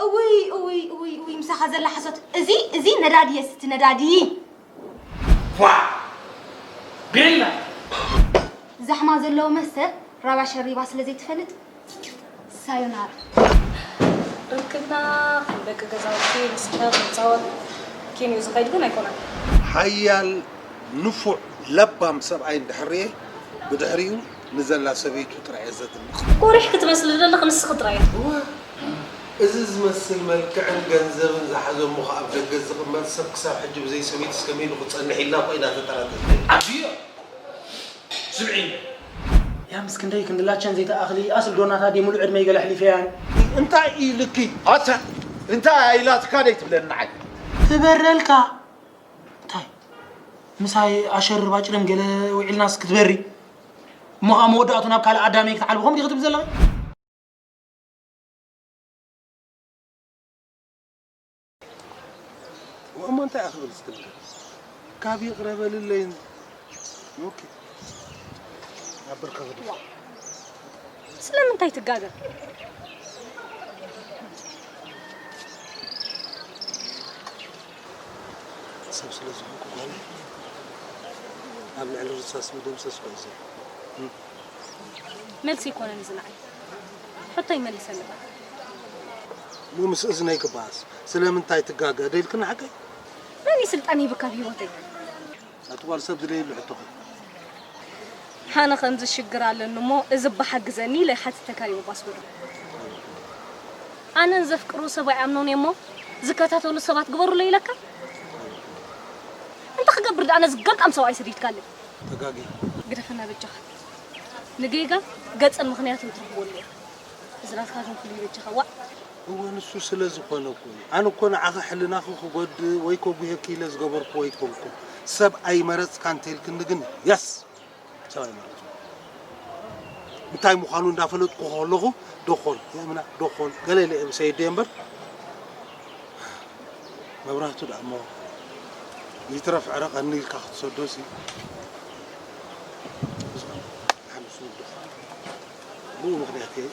እውይ እውይ እውይ እውይ፣ ምሳኻ ዘላ ሓሶት። እዚ እዚ ነዳዲ የስቲ፣ ነዳዲ። ኳ ቤላ። ዛሕማ ዘለዎ መስተ ራባ ሸሪባ ስለ ዘይትፈልጥ፣ ሳዮናራ። ርክብና ከም ደቂ ገዛውቲ ንስሕቕ ንጻወት፣ ኪንኡ ዝኸይድ ግን ኣይኮነን። ሓያል ንፉዕ ለባም ሰብኣይ እንድሕር ርኤ፣ ብድሕሪኡ ንዘላ ሰበይቱ ጥራይ እየ ዘድንቕ። ጎሪሕኪ ትመስሊ ዘለኺ ንስኺ ጥራይ ኢኺ። እወ፣ እዚ ዝመስል መልክዕን ገንዘብን ዝሓዘ እሞ ኸኣ ኣብ ደገ ዝቕመጥ ሰብ ክሳብ ሕጂ ብዘይ ሰበይቱ እስከመይ ኢሉ ክጸንሕ ኢልና እኮ ኢና ተጠራጠርና። ኣድዮ፣ ስምዒ። ያምስ ክንደይ ክንዲ ላቸን ዘይተኣኽሊ ኣስል ዶናታ ድየ ሙሉእ ዕድመይ ገለ ኣሕሊፈያን። እንታይ ኢልኪ? ኣታ እንታይ ኢላትካ ደይ ትብለኒ ንዓይ? ትበረልካ። እንታይ? ምሳይ ኣሸርባ ጭርም ገለ ውዒልናስ ክትበሪ? እሞ ኸኣ መወዳእቱ ናብ ካልእ ኣዳመይ ክትዓልቡ ከምኡ ዲኺ ትብል ዘለኺ? እሞ እንታይ እያ ክብል ዝትንገር? ካብ ይቕረ በልለይን። ኦኬ። ኣብ ብርኪ ክዱ። ስለምንታይ ትጋገ? ሰብ ስለ ዝኾንኩ ጓለይ፣ ኣብ ልዕሊ ርሳስ መደምሰስ እኮ እዩ ዘሎ። መልሲ ኣይኮነን እዚ ንዓይ። ሕቶይ መልሰኒ በል። እሞ ምስ እዝነይ ክበኣስ ስለምንታይ ትጋገ? ደይልክኒ ሓቀይ? መን እዩ ስልጣን ሂቡካ ኣብ ህይወተይ? ኣቲ ጓል ሰብ ዝደልየሉ ሕቶ ኸ? ኣነ ከምዚ ሽግር ኣለኒ እሞ እዚ እባ ሓግዘኒ ኢለ ሓቲተካ ድየ ባስወዶ? ኣነ ንዘፍቅርዎ ሰብ ኣይኣምኖን እየ እሞ ዝከታተሉ ሰባት ግበሩለይ ኢለካ? እንታይ ክገብር ደኣ ነዚ ገልጣም ሰብኣይ ሰዲድካለይ? ተጋጊ። ግደፈና በጃኻ። ንጌጋ ገጽን ምኽንያትን ትረኽበሉ ኢኻ። እዚ ናትካ ግን ፍሉይ በጃኻ ዋእ። እወ፣ ንሱ ስለ ዝኾነ እኮ እዩ። ኣነ እኮ ንዓኺ ሕልናኺ ክጎድእ ወይ ከጉህየኪ ኢለ ዝገበርክዎ ኣይኮንኩን። ሰብ ኣይመረጽካን እንተኢልክኒ ግን የስ፣ ሰብ ኣይመረጽኩን። እንታይ ምዃኑ እንዳፈለጥኩ ከለኹ ዶኾን፣ የእምና ዶኾን፣ ገለ ኢለ እየ ሰይደዮ እምበር። መብራህቱ ደኣ እሞ ይትረፍ ዕረቐኒ ኢልካ ክትሰዶ ሲ። ሓምስ ውዱቕ። ብኡ ምኽንያት እየ።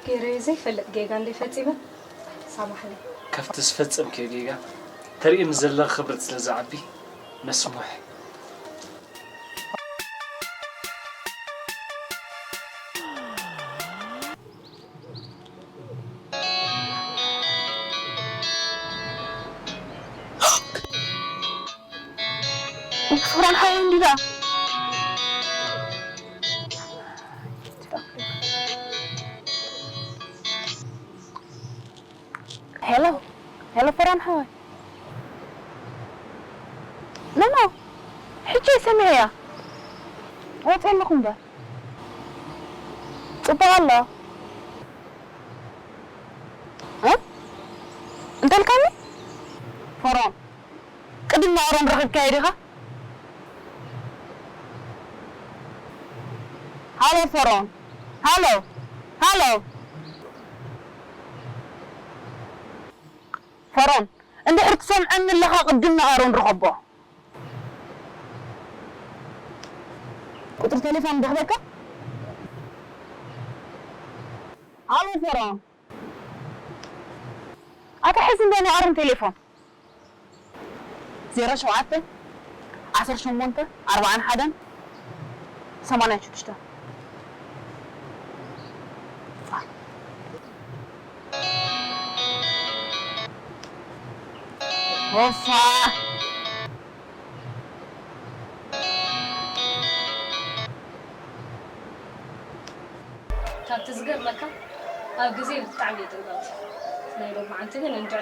ገይረዮ ዘይፈልጥ ጌጋ እንድየ ፈጺመ፣ ሳማሕኒ። ካብቲ ዝፈጸምክዮ ጌጋ ተርእየኒ ዘላ ክብረት ስለ ዝዓቢ መስሙሕ። ፍራን ሓወይ እንዲዳ። ሄሎ ሄሎ፣ ፍራን ሓወይ። ኖ ኖ፣ ሕጂ እየ ሰሚዐያ። ወፂአ ኣለኹ እምበር። ፅቡቕ ኣሎ። እ? እንታይ ኢልካኒ? ፈርዖን፣ ቅድም ንኣሮን ረኺብካዮ ዲኻ? ሃሎ ፈርዖን፣ ሃሎ፣ ሃሎ። ፈርዖን፣ እንድሕር ትሰምዐኒ ኣለኻ ቅድም ንኣሮን ርኸቦ። ቁፅሪ ቴሌፎን ደኽበካ? ሃሎ ፈርዖን። ኣታ ሕዚ እንዶ ናይ ኣሮን ቴሌፎን ዜሮ ሸውዓተ ዓሰርተ ሸሞንተ ኣርባዓን ሓደን ሰማንያን ሽዱሽተን። ሆፋ ካብቲ ዝገርመካ ኣብ ግዜ ብጣዕሚ እየ ጥንቀቕቲ ናይ ሎማዓንቲ ግን እንጃ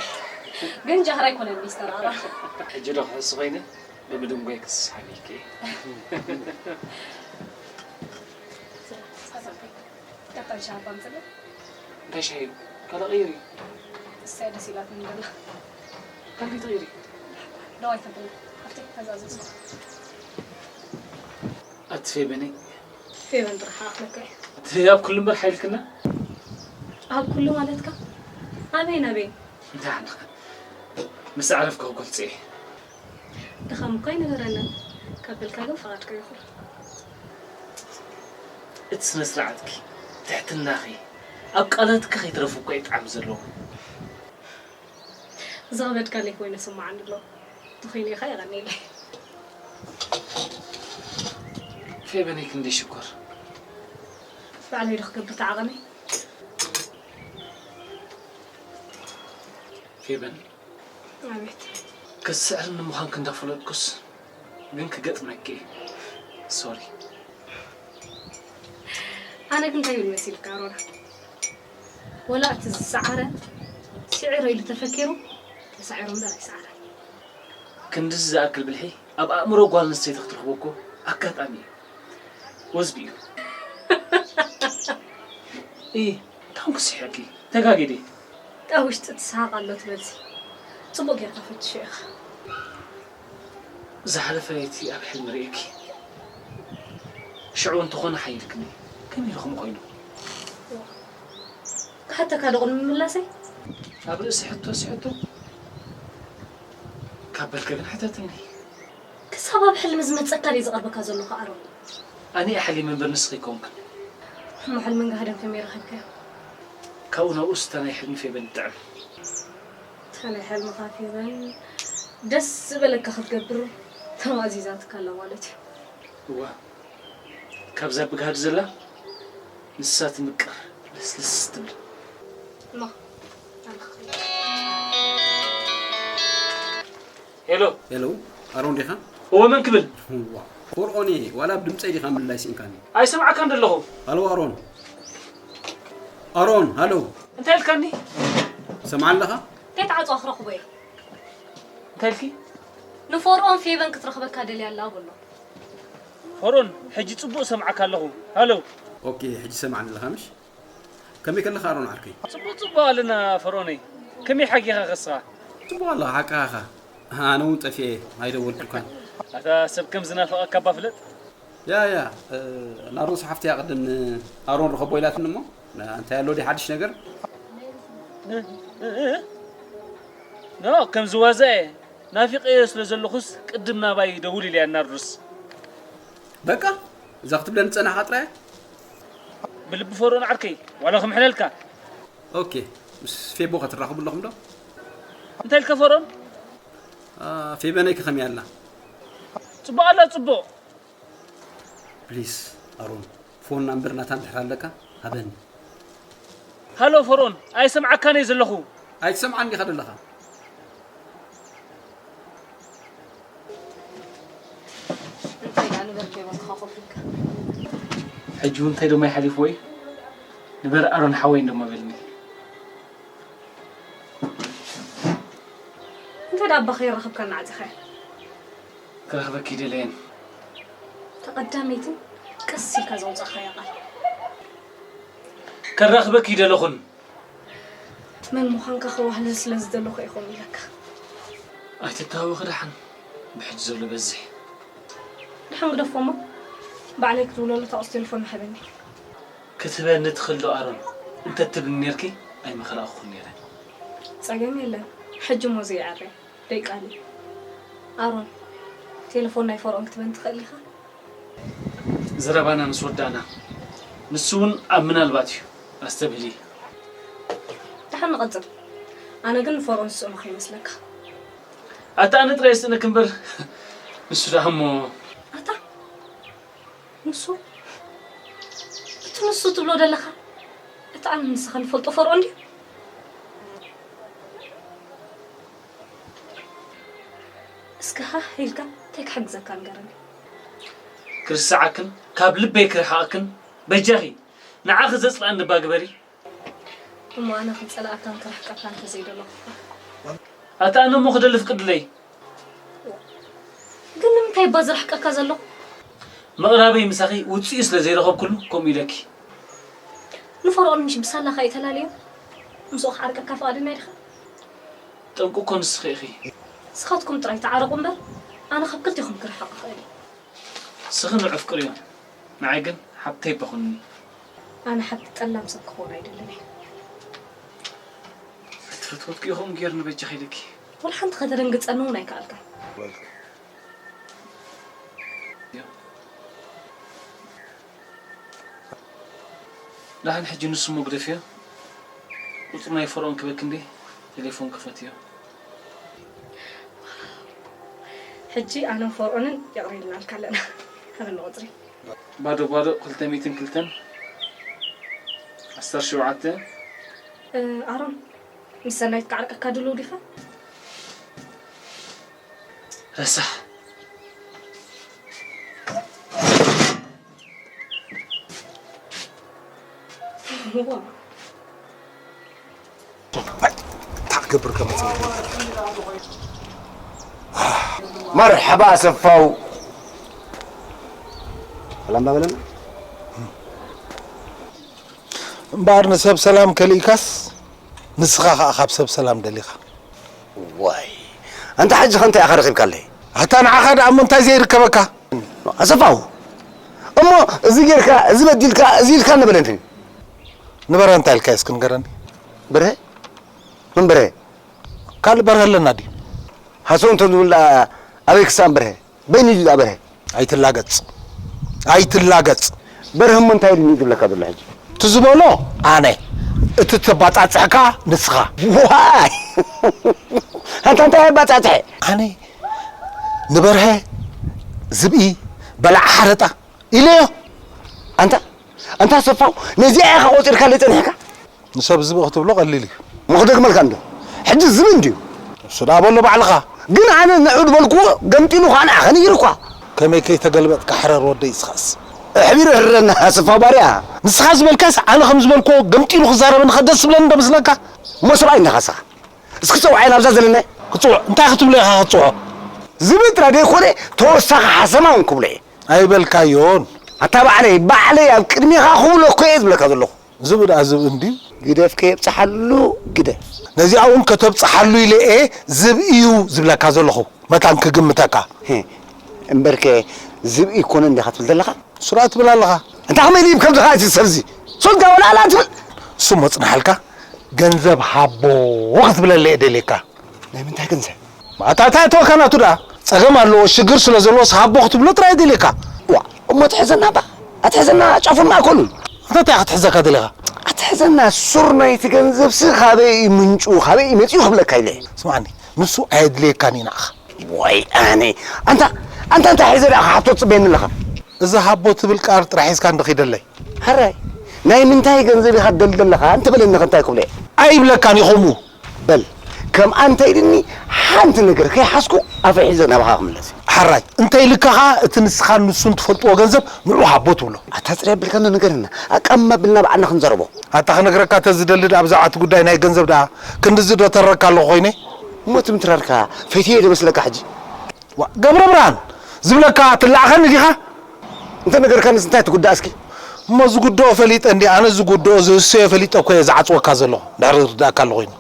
ግን ጃህራ ኣይኮነን ሚስተር ኣራ ሕጂ ዶ ክሕስ ኮይነ ብምድንጓይ ክስሓብ ኢልኪ ቀጣን ሻሃባ ምፅለ እንታይ ሻሂ ካልእ ቀይሪ እሳይ ደስ ኢላትኒ ደላ ካልእ ቀይሪ ደዋይ ተብለ ኣብቲ ተዛዘዝ ኣቲ ፌበነይ ፌበን ጥራሕ ኣኽለካ እዩ እቲ ኣብ ኩሉ እምበር ሓይልክና ኣብ ኩሉ ማለትካ ኣበይ ናበይ እንታይ ሓንኻ ምስ ዓረፍካ ክገልጽ እየ ድኻም እኳ ኣይነበረንን ካብ በልካ ግን ፍቓድካ ይኹን እቲ ስነ ስርዓትኪ ትሕትናኺ ኣብ ቃላትኪ ከይትረፉ እኮ እዩ ጣዕሚ ዘለዎ ዝኸበድካለይ ኮይኑ ስምዓኒ ኣሎ ተኾይኑ ኢኻ የቐኒለይ ፌበነይ ክንደይ ሽኮር ባዕለይ ዶ ክገብር ተዓቐመይ ፌበን ኣቤት ክትስዕርኒ ምዃንኪ እንዳፈለጥኩስ ግን ክገጥመኪ እየ ሶሪ ኣነ ግን እንታይ ይብል መሲልካ ኣሮና ወላ እቲ ዝሰዓረ ስዒረ ኢሉ ተፈኪሩ ተሳዒሩ እምበር ኣይሰዓረን ክንድዚ ዝኣክል ብልሒ ኣብ ኣእምሮ ጓል ኣንስተይቲ ክትረኽቦ እኮ ኣጋጣሚ እዩ ወዝቢ እዩ እይ እንታይ ክስሕቂ ተጋጊዲ ኣብ ውሽጢ ትስሓቕ ኣሎ ትበልሲ ጽቡቕ ጌርካ ፈትሾ ኢኻ ዝሓለፈ ለይቲ ኣብ ሕልሚ ርእየኪ ሽዑ እንተኾነ ሓይልክኒ ከመይ ኢልኹም ኮይኑ ክሓተካ ዶ ቅድሚ ምላሰይ ኣብ ርእሲ ሕቶ ስሕቶ ካብ በልከ ግን ሕተትኒ ክሳብ ኣብ ሕልሚ ዝመፀካ ድዩ ዝቐርበካ ዘለኹ ኣሮን ኣነ እየ ሓሊመ እምበር ንስኺ ኣይኮንክን እሞ ሕልምን ጋህደን ከመይ ረኺብካዮ ካብኡ ናብኡስ እታ ናይ ሕልሚ ፌበን ትጥዕም እታ ናይ ሕልምኻ ፌበን ደስ ዝበለካ ክትገብር ተማእዚዛትካ ኣላ ማለት እዩ እዋ ካብዛ ብጋህዲ ዘላ ንሳ ትምቅር ልስልስ ትብል እማ ኣነ ክኸይድ ሄሎ ሄሎ ኣሮን ዲኻ? እወ መን ክብል ዋ ፈርዖን እየ ዋላ ብድምፀይ ዲኻ ምልላይ ስኢንካኒ ኣይሰምዓካን ዘለኹ ሃሎ ኣሮን ኣሮን ሃሎ እንታይ ኢልካኒ ሰምዓ ኣለኻ? እንታይ ተዓፅዋ ክረኽቦ እየ እንታይ ኢልኪ ንፈርዖን ፌበን ክትረኽበካ ደልያ ኣላ በሎ ፈርዖን ሕጂ ፅቡቅ ሰምዓካ ኣለኹ ሃሎ ኦኬ ሕጂ ሰምዓኒ ኣለኻ ምሽ? ከመይ ከለኻ ኣሮን ዓርከይ? ፅቡቅ ፅቡቅ ኣለና ፈርዖነይ ከመይ ሓጊኻ ከስኻ ጽቡቕ ኣለኻ ሓቅኻ ኢኻ ኣነ እውን ጠፊኤ ኣይደወልኩልካን ኣታ ሰብ ከም ዝናፈቐካ እባ ፍለጥ ያ ያ ናርዶስ ሓፍቲ እያ ቅድም ንኣሮን ርኸቦ ኢላትኒ እሞ እንታይ ኣሎ ድዩ ሓድሽ ነገር ኖ ከም ዝዋዛ እየ ናፊቐዮ ስለ ዘለኹስ ቅድም ናባይ ደውል ኢልያ ናርዶስ በቃ እዛ ክትብለኒ ዝጸናሕካ ጥራይ ብልቢ ፈርዖን ዓርከይ ዋላ ክምሕለልካ ኦኬ ምስ ፌቦ ከትራኸቡ ኣለኹም ዶ እንታይ ኢልካ ፈርዖን ፌበነይ ከኸመይ ኣላ? ጽቡቕ ኣላ ጽቡቕ። ፕሊስ ኣሮን፣ ፎን ናምበር ናታ እንድሕር ኣለካ ሃበኒ። ሃሎ ፈርኦን፣ ኣይሰምዓካን እየ ዘለኹ። ኣይትሰምዓን ዲኻ ዘለኻ? እንታይ ደኣ ንበር ከይበልኩኻ ኮፍ ኢልካ? ሕጂ እውን እንታይ ደሞ ይሓሊፍዎ እዩ? ንበር ኣሮን ሓወይ እንደሞ በልኒ። እንታይ ደኣ ኣባ ከይራኸብካ እናዓጺኻዮ? ክረኽበኪ ይደለየን። እታ ቀዳመይትን ቀስ ኢልካ ዘውጻእካያ ቃል። ከራኽበኪ ይደለኹን። መን ምዃንካ ከዋህልል ስለ ዝደለኹ እየ ከምኡ ኢለካ። ኣይትታወኺ ደሓን ብሕጂ ዘሎ በዝሕ። ደሓን ግደፎ እሞ ባዕለይ ክድውለሉ እታ ቁጽሪ ቴሌፎን ሃበኒ። ክትህበኒ ትኽእል ዶ ኣሮን? እንተትብልኒ ነይርኪ ኣይምኸላእኹን ነይረ። ጸገም የለን። ሕጂ እሞ ዘይዓረ ደይቃሊ። ኣሮን ቴሌፎን ናይ ፈርኦን ክትበኒ ትኽእል ኢኻ? ዘረባና ምስ ወዳእና ንሱ እውን ኣብ ምናልባት እዩ ኣስተብህሊ። ደሓን ንቐጽል። ኣነ ግን ንፈርኦን ዝስእኖ ከይመስለካ። ኣታ ኣነ ጥራይ ስእነክ እምበር ንሱ ደኣ እሞ ኣታ ንሱ እቲ ንሱ ትብሎ ዘለኻ እቲ ኣነ ንስኻ ንፈልጦ ፈርኦን ድዩ? እስከ ሃህ ኢልካ እንታይ ክሕግዘካ ንገረኒ። ክርስዓክን ካብ ልበይ ክርሕቐክን በጃኺ ንዓኺ ዘጽልኣኒ እባ ግበሪ። እሞ ኣነ ክጸልኣካን ክርሕቀካን ተዘይደለኹ። ኣታ ኣነ እሞ ክደሊ ፍቅድለይ። ግን ንምንታይ እባ ዝርሕቀካ ዘለኹ? ምቕራበይ ምሳኺ ውጽኡ ስለ ዘይረኸብኩሉ ከምኡ ኢለኪ። ንፈርኦን ምሽ ብሳላኻ እዩ ተላልዮ? ምስኡ ክዓርቀካ ፍቓደኛ ዲኻ? ጠንቁ እኮ ንስኺ ኢኺ። ንስኻትኩም ጥራይ ተዓረቑ እምበር ኣነ ካብ ክልቴኹም ክርሕቕ እኽእል እየ። ንስኺ ንዑ ኣፍቅርዮ፣ ንዓይ ግን ሓብተይ እባ ኩንኒ። ኣነ ሓብቲ ጠላም ሰብ ክኸውን ኣይደልን እየ። ክትፈትወትኪ ኢኹም ገይርኒ በጃኺ ኢለኪ። ወላ ሓንቲ ከተደንግጸኒ እውን ኣይከኣልካን። ደሓን ሕጂ ንሱ እሞ ግደፍዮ። ቁጽሪ ናይ ፈርኦን ክበኪ እንዴ ቴሌፎን ክፈትዮ። ሕጂ ኣነን ፈርኦንን ይቕረ ኢልናልካ ኣለና። ሃበኒ ቁጽሪ። ባዶ ባዶ ክልተ ሚእትን ክልተን ዓሰርተ ሸውዓተ። ኣሮን ምስ ሰናይት ክዓርቀካ ድልው ዲኻ? ረሳሕ። ዋው። እንታይ ክገብር ከመጽእ መርሐባ ኣሰፋው ሰላም ባበለና እምበኣር ንሰብ ሰላም ከሊእካስ ንስኻ ኸኣ ካብ ሰብ ሰላም ደሊኻ ዋይ ኣንታ ሕጂ ኸ እንታይ ኢኻ ረኺብካለይ ኣታ ንዓኻ ደኣ እሞ እንታይ ዘይርከበካ ኣሰፋው እሞ እዚ ጌርካ እዚ በዲልካ እዚ ኢልካ ነበለኒ ንበረ እንታይ ኢልካ እስኪ ንገረኒ በርሀ መን በርሀ ካልእ በርሀ ኣለና ድዩ ሃሰው እንተ ዝብል ደኣ ኣበይ ክሳን በርሀ በይኑ እዩ ደኣ በርሀ ኣይትላገጽ ኣይትላገጽ በርሀ እሞ እንታይ ኢሉኒ እዩ ዝብለካ ዘሎ ሕጂ እቲ ዝበሎ ኣነ እቲ ተባጻጽሕካ ንስኻ ዋይ ኣንታ እንታይ ኣባጻጽሐ ኣነ ንበርሀ ዝብኢ በላዕ ሓረጣ ኢለዮ ኣንታ ኣንታ ሰፋው ነዚኣ ኢኻ ቆጺርካለይ ጸኒሕካ ንሰብ ዝብኢ ክትብሎ ቀሊል እዩ እሞ ክደግመልካ እንዶ ሕጂ ዝብኢ እንድዩ እሱ ደኣ በሎ ባዕልኻ ግን ኣነ ንዑ ዝበልክዎ ገምጢሉ ኸኣ ንዓኸ ነይሩ እኳ ከመይ ከይተገልበጥካ ሕረር ወደይ እስኻስ ኣሕቢሩ የሕርረና ኣሰፋው ባርያ ንስኻ ዝበልካስ ኣነ ከም ዝበልክዎ ገምጢሉ ክዛረበኒ ከ ደስ ዝብለኒ ዶ መስለካ እሞ ሰብኣይ እንዲኻ እስኻ እስኪ ጸውዓዮ ናብዛ ዘለናዮ ክጽውዖ እንታይ ክትብሎ ኢኻ ክትጽውዖ ዝብኢ ጥራይ ደይኮነ ተወሳኺ ሓሰማ እውን ክብሎ እየ ኣይበልካዮን ኣታ ባዕለይ ባዕለይ ኣብ ቅድሜኻ ክብሎ እኮ እየ ዝብለካ ዘለኹ ዝብኢ ደኣ ዝብኢ እንድዩ ግደፍ ከየብጽሓሉ ግደፍ ነዚኣ እውን ከተብጽሓሉ ኢለ እየ ዝብኢ እዩ ዝብለካ ዘለኹ መታን ክግምተካ እምበርከ ዝብኢ ይኮነን ዲኻ ትብል ዘለኻ ንሱ ደኣ ትብል ኣለኻ እንታይ ከመይ ድዩ ከምዚ ከኣ እቲ ሰብዚ ሶልታ ወላ ኣላ ትብል ንሱ እሞ ጽንሓልካ ገንዘብ ሃቦ ክትብለለይ እየ ደልየካ ናይ ምንታይ ገንዘብ ኣታ እንታይ እተወካ ናቱ ደኣ ጸገም ኣለዎ ሽግር ስለ ዘለዎስ ሃቦ ክትብሎ ጥራይ እየ ደልየካ ዋ እሞ ትሕዘና እባ ኣትሕዘና ጫፉን ማእከሉን ኣታ እንታይ ክትሕዘካ ደሊኻ ኣትሕዘና ሱር ናይቲ ገንዘብሲ ካበይ እዩ ምንጩ ካበይ እዩ መጺኡ ክብለካ ኢለ ስምዓኒ ንሱ ኣየድልየካን እዩ ንዓኻ ወይ ኣነ ኣንታ ኣንታ እንታይ ሒዘ ደኣ ክሓቶ ትጽበየኒ ኣለኻ? እዚ ሃቦ ትብል ቃል ጥራሕ ሒዝካ እንዶ ኺደለይ። ሕራይ ናይ ምንታይ ገንዘብ ኢኻ ትደሊ ዘለኻ እንተበለኒ ከ እንታይ ክብሎ እየ? ኣይብለካን እዩ ከምኡ። በል ከም ኣንተ ኢልኒ ሓንቲ ነገር ከይሓዝኩ ኣፈይ ሒዘ ናባኻ ክምለስ እየ። ሕራይ እንተ ኢልካ ኸኣ እቲ ንስኻን ንሱን ትፈልጥዎ ገንዘብ ንዑ ሃቦ ትብሎ። ኣታ ጽርያ ኣቢልካ እንዶ ንገረና ኣቃም ኣቢልና ባዕልና ክንዛረቦ። ኣታ ክነግረካ ተዝደሊ ደኣ ብዛዕባ እቲ ጉዳይ ናይ ገንዘብ ደኣ ክንድዚ ዶ ተረካ ኣለኹ ኮይነ? እሞ እቲ ምትራርካ ፈትየ ዶ መስለካ ሕጂ? ዋ ገብረብርሃን ዝብለካ ትላኣኸኒ ዲኻ? እንተ ነገርካንስ እንታይ ትጉዳእ እስኪ? እሞ ዝጉድኦ ፈሊጠ እንዲ ኣነ ዝጉድኦ ዝህሰዮ ፈሊጠ እኮ እየ ዝዓጽወካ ዘለኹ ድሕሪ ዝርድኣካ ኣሎ ኮይኑ።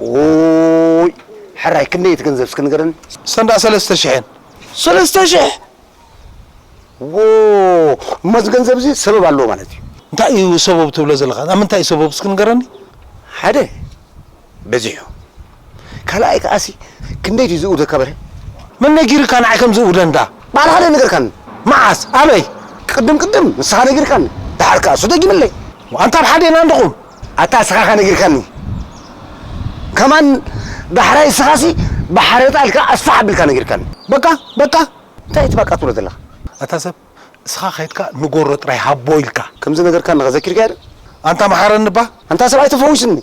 ኦይ ሕራይ ክንደይ እቲ ገንዘብ እስኪ ንገረኒ? ሰንዳ ሰለስተ ሽሕ እየን። ሰለስተ ሽሕ? ዎ እሞ እዚ ገንዘብ እዚ ሰበብ ኣለዎ ማለት እዩ። እንታይ እዩ ሰበብ ትብሎ ዘለኻ? ኣብ ምንታይ እዩ ሰበብ እስኪ ንገረኒ? ሓደ በዚሑ። ካልኣይ ከኣሲ ክንደይ ድዩ ዝእውደካ በለ? መን ነጊርካ ንዓይ ከም ዝእውደ እንዳ? ባዕልኻ ዶ ነገርካኒ? መዓስ? ኣበይ? ቅድም ቅድም ንስኻ ነጊርካኒ። ደሓር ከኣ እሱ ደጊምለይ። ኣንታ ኣብ ሓደ ኢና እንድኹም። ኣታ እስኻ ኢኻ ነጊርካኒ። ከማን ዳሕራይ እስኻሲ ብሓረጣ ኢልካ ኣስፋሕ ኣቢልካ ነጊርካኒ። በቃ በቃ። እንታይ እቲ በቃ ትብሎ ዘለኻ? ኣታ ሰብ እስኻ ከይድካ ንጎሮ ጥራይ ሃቦ ኢልካ። ከምዚ ነገርካኒ ከ ዘኪርካዮ ዶ? ኣንታ መሓረኒ እባ። ኣንታ ሰብኣይ ተፈዊስኒ።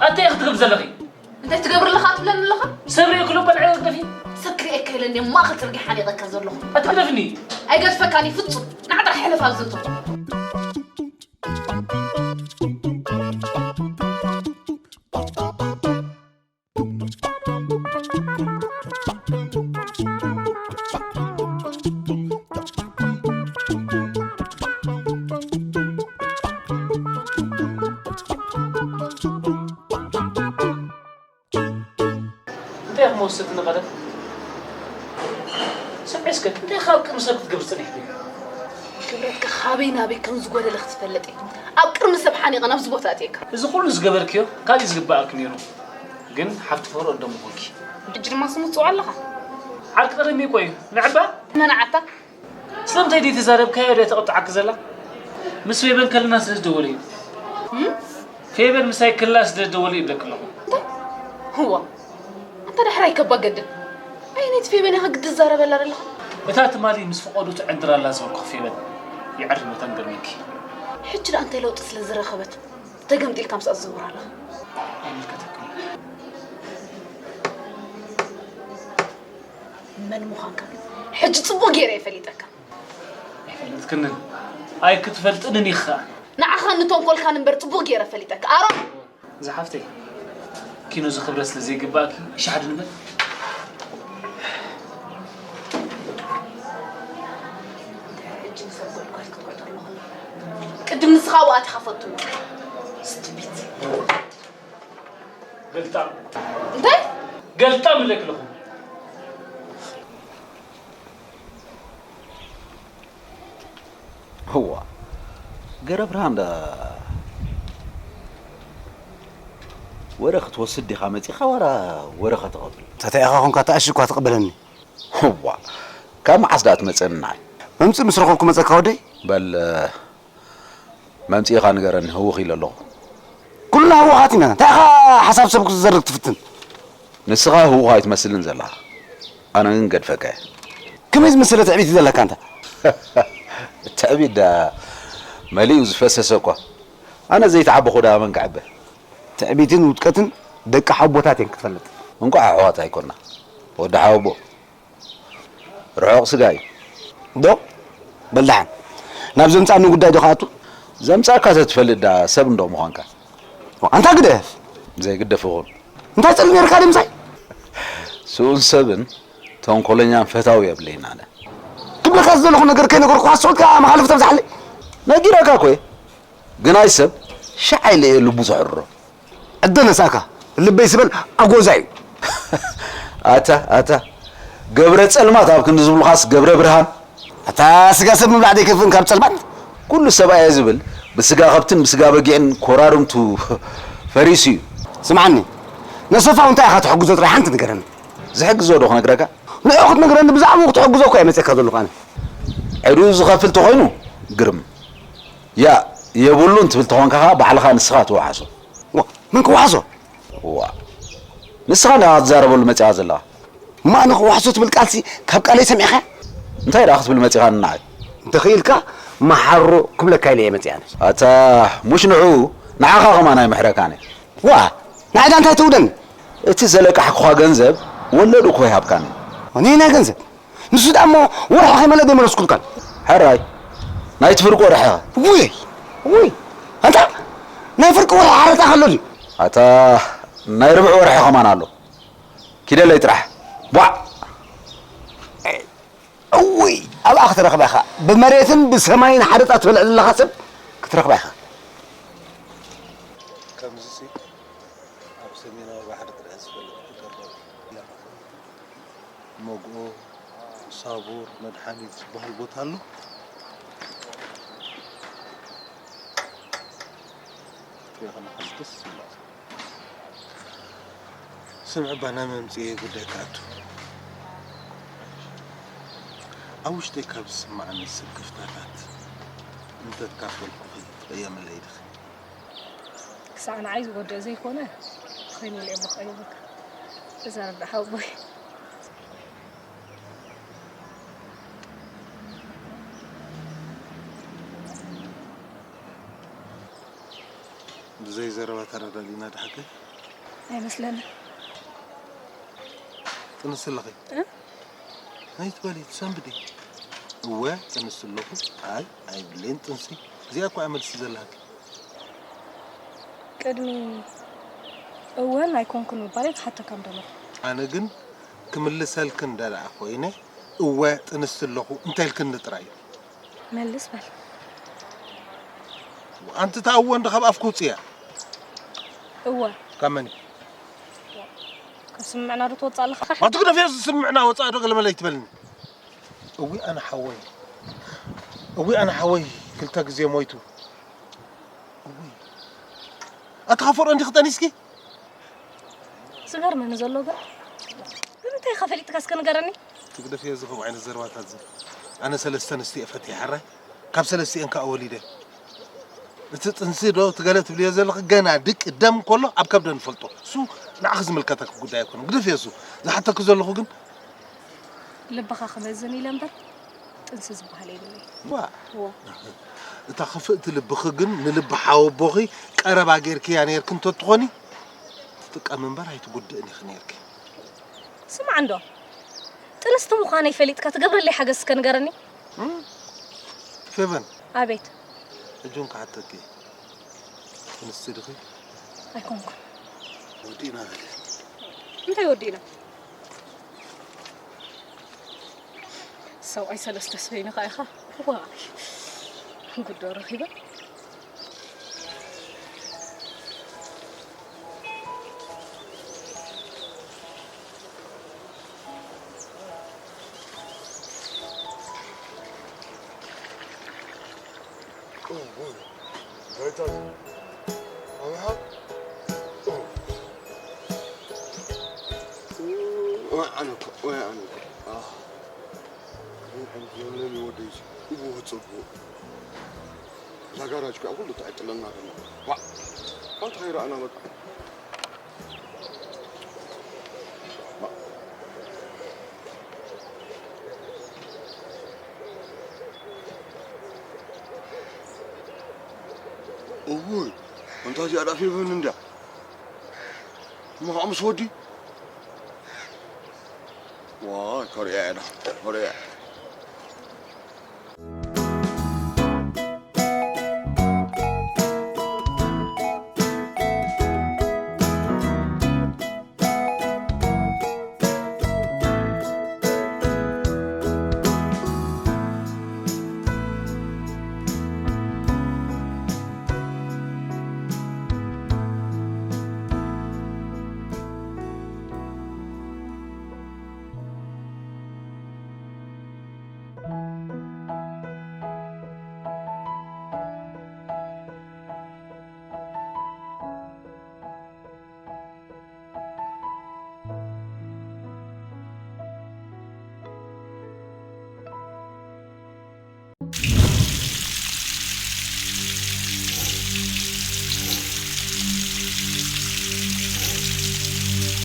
ኣታይ ክትገብሪ ዘለኺ? እንታይ ትገብሪ ኣለኻ ትብለኒ ኣለኻ? ሰብ ርእየ ክሎ በልዐ ግደፊ። ሰብ ክርእየካ ኢለ እንድየ ማእኸል ፅርግያ ሓኒቐካ ዘለኹ። ኣትግደፍኒ። ኣይገድፈካን እዩ ፍፁም። ንዓ ጥራሕ ሕለፍ ኣብዚ እቶ። እንታይ ኢኹም ወሰድቲ ንቐደም? ስምዒ እስከ እንታይ ካብ ቅድሚ ሰብ ክትገብር ጸኒሕኪ? ክብረትካ ካበይ ናበይ ከም ዝጎደለ ክትፈልጥ እየ ኣብ ቅድሚ ሰብ ሓኒቐ ናብዚ ቦታ ኣእትየካ። እዚ ኩሉ ዝገበርክዮ ካልእ እዩ ዝግበኣኪ ነይሩ። ግን ሓፍቲ ፈርኦን ዶ ምኾንኪ? ሕጂ ድማ ስሙ ትጽውዖ ኣለኻ። ዓርኪ ቀደም እኮ እዩ። ንዕባ? መን ዓታ? ስለምንታይ ደይተዛረብካዮ ድያ ተቕጥዓኪ ዘላ? ምስ ፌበን ከለና ስለ ዝደወለ እዩ። ፌበን ምሳይ ከላ ስለ ዝደወለ ይብለኪ ኣለኹ። እንታይ? እዋ ኣንታ ዳሕራይ ከባ ገድል። ኣየነይቲ ፌበን ኢኻ ግዲ ትዛረበላ ዘለኻ? እታ ትማሊ ምስ ፍቓዱ ትዕንድር ኣላ ዝበልኩኺ ፌበን። የዕርፍ መታን ገርሚኪ። ሕጂ ደኣ እንታይ ለውጢ ስለ ዝረኸበት ተገምጢልካ ምስኣ ትዘውር ኣለኻ? ኣይምልከተክን። መን ምዃንካ ግን ሕጂ ጽቡቕ ገይረ እየ ፈሊጠካ። ኣይፈለጥክንን ኣይክትፈልጥንን ኢኺ ኸኣ። ንዓኻን ንተንኮልካን እምበር ጽቡቕ ገይረ ፈሊጠካ። ኣሮን! ዝሓፍተይ ኪኖ እዚ ክብረት ስለ ዘይግባእኪ ይሽሓድ ንበል። ሕጂ ንሰብ ጎልጓል ክትቆጥር ኣለኹ። ቅድም ንስኻ ኣብኣ ኢኻ ፈቱ። ስትቢት። ገልጣም እንታይ ገልጣም ኢለኪ ኣለኹ። እዋ ገረብርሃን ዳ ወረ ክትወስድ ዲኻ መጺኻ ዋላ ወረ ከተቐብል? ተታኢኻ ኾንካ ተኣሺ እኳ ትቕበለኒ። እዋ ካብ መዓስ ደኣ ትመጸኒ ንዓይ? መምጽእ ምስ ረኸብኩ መጸካ ወደይ። በል መምጺእኻ ንገረኒ ህውኽ ኢለ ኣለኹ። ኩልና ህውኻት ኢና። እንታይ ኢኻ ሓሳብ ሰብ ክትዘርግ ትፍትን? ንስኻ ህውኽ ኣይትመስልን ዘለኻ። ኣነ ግን ገድፈካ እየ። ከመይ ዝመሰለ ትዕቢት እዩ ዘለካ ኣንታ? ትዕቢት ደኣ መሊኡ ዝፈሰሰ እኳ። ኣነ ዘይተዓበኹ ደኣ መን ክዕበ? ትዕቢትን ውድቀትን ደቂ ሓወቦታት እየን ክትፈልጥ። እንቋዕ ኣሕዋት ኣይኮና። ወዲ ሓወቦ። ርሑቕ ስጋ እዩ። ዶ? በል ደሓን ናብ ዘምጻኒ ጉዳይ ዶ ክኣቱ? ዘምጻካ ተትፈልጥ ደኣ ሰብ እንዶ ምዃንካ። ኣንታ ግደፍ። ዘይግደፍ ይኹን። እንታይ ጽልኢ ነርካ ድምጻይ? ስኡን ሰብን ተንኮለኛን ፈታዊ የብለይን ኣነ። ክብለካ ዝደለኹ ነገር ከይነገርኩኻ ስዑድካ መሓለፊ ተብዝሓለይ። ነጊረካ እኮ እየ። ግናይ ሰብ ሻዕ ኢለ እየ ልቡ ዘሕርሮ። ዕደ ነሳእካ ልበይ ዝበል ኣጎዛ እዩ። ኣታ ኣታ ገብረ ጸልማት ኣብ ክንዲ ዝብሉኻስ ገብረ ብርሃን። ኣታ ስጋ ሰብ ምብላዕ ደይከፍእን ካብ ጸልማት። ኩሉ ሰብኣየ ዝብል ብስጋ ከብትን ብስጋ በጊዕን ኮራርምቱ ፈሪሱ እዩ። ስምዓኒ ነሰፋው እንታይ ኢኻ ትሕግዞ ጥራይ ሓንቲ ንገረኒ። ዝሕግዞ ዶ ክነግረካ? ንዑ ክትነግረኒ ብዛዕባኡ ክትሕግዞ እኮ እየ መጺእካ ዘለኹ ኣነ። ዕዱ ዝኸፍል ተኾይኑ ግርም። ያ የብሉን ትብል ተኾንካ ኸኣ ባዕልኻ ንስኻ ትወሓሶ። ዋ፣ መን ክወሓሶ? ዋ፣ ንስኻ እንዲኻ ክትዛረበሉ መጺኻ ዘለኻ። እሞ ኣነ ክወሓሶ ትብል ቃልሲ ካብ ቃለይ ሰሚዕኻያ? እንታይ ደኣ ክትብል መጺኻ ንዓይ? እንተኽኢልካ መሓሮ ክብለካ ኢለ እየ መጺኣ ኣነ። ኣታ፣ ሙሽ ንዑ ንዓኻ ከማን ኣይምሕረካን እየ። ዋ፣ ንዓይ ደኣ እንታይ ትውደኒ? እቲ ዘለቃሕኩኻ ገንዘብ ወለዱ እኮ ይሃብካኒ። ኣነ ናይ ገንዘብ? ንሱ ደኣ እሞ ወርሒ ከይመለአ ደይመለስኩልካን። ሕራይ፣ ናይቲ ፍርቂ ወርሒ ኸ? ውይ፣ ውይ፣ ኣንታ ናይ ፍርቂ ወርሒ ሓረጣ ከሎ ድዩ? ኣታ፣ ናይ ርብዒ ወርሒ ከማን ኣሎ። ኪደለይ ጥራሕ። ቧዕ! እውይ፣ ኣብኣ ክትረኽባ ኢኻ። ብመሬትን ብሰማይን ሓረጣ ትበልዕ ዘለኻ ሰብ ክትረኽባ ኢኻ። ከምዚሲ ኣብ ሰሜናዊ ባሕሪ ጥራሕ ዝፈልጥ ሃገር መግኦ፣ ሳቡር፣ መድሓኒት ዝበሃል ቦታ ኣሎ። ክትሪኦ ከለኻስ ደስ ይብለካ። ስምዒ ባና መምጽኤ ጉዳይ ክኣቱ። ኣብ ውሽጠይ ካብ ዝስምዓኒ ስክፍታታት እንተካፈልኩኺ ትቕየምለይ ዲኺ? ክሳዕ ንዓይ ዝጎድእ ዘይኮነ፣ ተኾይኑ ኢለ እሞ ክቕይረካ። ተዛረብ ደኣ ሓወቦይ። ብዘይ ዘረባ ተረዳዲእና ድሓቂ? ኣይመስለንን። ጥንሲ ኣለኺ? እ? ኣይትበሊ፣ ትሰንብዲ። እወ፣ ጥንሲ ኣለኹ። ኣይ፣ ኣይብለይን ጥንሲ። እዚኣ እኮ እያ መልሲ ዘለሃኪ። ቅድሚ እወን ኣይኮንኩን ምባለይ ክሓተካ ምደለኹ። ኣነ ግን ክምልሰልክን እንደ ደኣ ኮይነ፣ እወ፣ ጥንሲ ኣለኹ እንተልክኒ ጥራይ እዩ። መልስ በል። ኣንቲ እታ እወ እንዶ ካብ ኣፍኪ ውፅእያ። እወ። ካብ መን እዩ? ካብ ስምምዕና ዶ ትወፅእ ኣለኻ? ኣቲ ግደፍዮ፣ ስምምዕና ወፃእ ዶ ገለመለ ይትበልኒ። እዊ ኣነ ሓወይ፣ እዊ ኣነ ሓወይ ክልተ ግዜ ሞይቱ። እዊ ኣቲ ካብ ፈርኦ እንዲኺ ጠኒስኪ? ዝገርመኒ ዘሎ ግን፣ ግን እንታይ ኢኻ ፈሊጥካ እስከ ንገረኒ? ትግደፍዮ እዚ ከምኡ ዓይነት ዘረባታት እዚ። ኣነ ሰለስተ ኣንስትዮ እየ ፈትየ፣ ሕራይ? ካብ ሰለስቲኤን ከኣ ወሊደ። እቲ ጥንሲ ዶ እቲ ገለ ትብልዮ ዘለኺ ገና ድቂ ደም ከሎ ኣብ ከብደ ንፈልጦ። እሱ ንዓኺ ዝምልከተኪ ጉዳይ ኣይኮነን። ግደፍዮ እሱ። ዝሓተኪ ዘለኹ ግን ልብኻ ክመዝን ኢለ እምበር ጥንሲ ዝበሃል የብለይን። ዋ። እዋ። እታ ክፍእቲ ልብኺ ግን ንልቢ ሓወቦኺ ቀረባ ጌርክያ ኔርኪ እንተትኾኒ ትጥቀሚ እምበር ኣይትጉድእን ኢኺ ኔርኪ። ስማዕ እንዶ፣ ጥንስቲ ምዃነይ ፈሊጥካ ትገብረለይ ሓገዝ እስከ ንገረኒ። እም? ፌቨን። ኣቤት። ሕጂ እውን ክሓተኪ፣ ጥንስቲ ዲኺ? ኣይኮንኩን። ወዲእና በሊ። እንታይ ወዲእና? ሰብኣይ ሰለስተ ሰበይንኻ ኢኻ? ዋይ፣ ጉዶ ረኺበ። ኦ፣ ወይ፣ እንታይ እዩ እዚ? ኣምሓ? ኦ። ወይ ኣነ እኮ፣ ወይ ኣነ እኮ። ኣህ። ወይ ኣነ እኮ፣ ለሚ ወደይ፣ እዎ፣ ጽቡቕ። እዛ ጋራጅ እኮ ኩሉ ተዕጥለና ደሎ። ዋእ! ኣንታ ከይረኣና በቃ። እውይ፣ ኣንታ እዚኣ ደኣ ፌቨን እንድያ። እሞ ምስ ወዲ? ዋይ፣ ከርእያ እያ ደኣ፣ ከርእያ።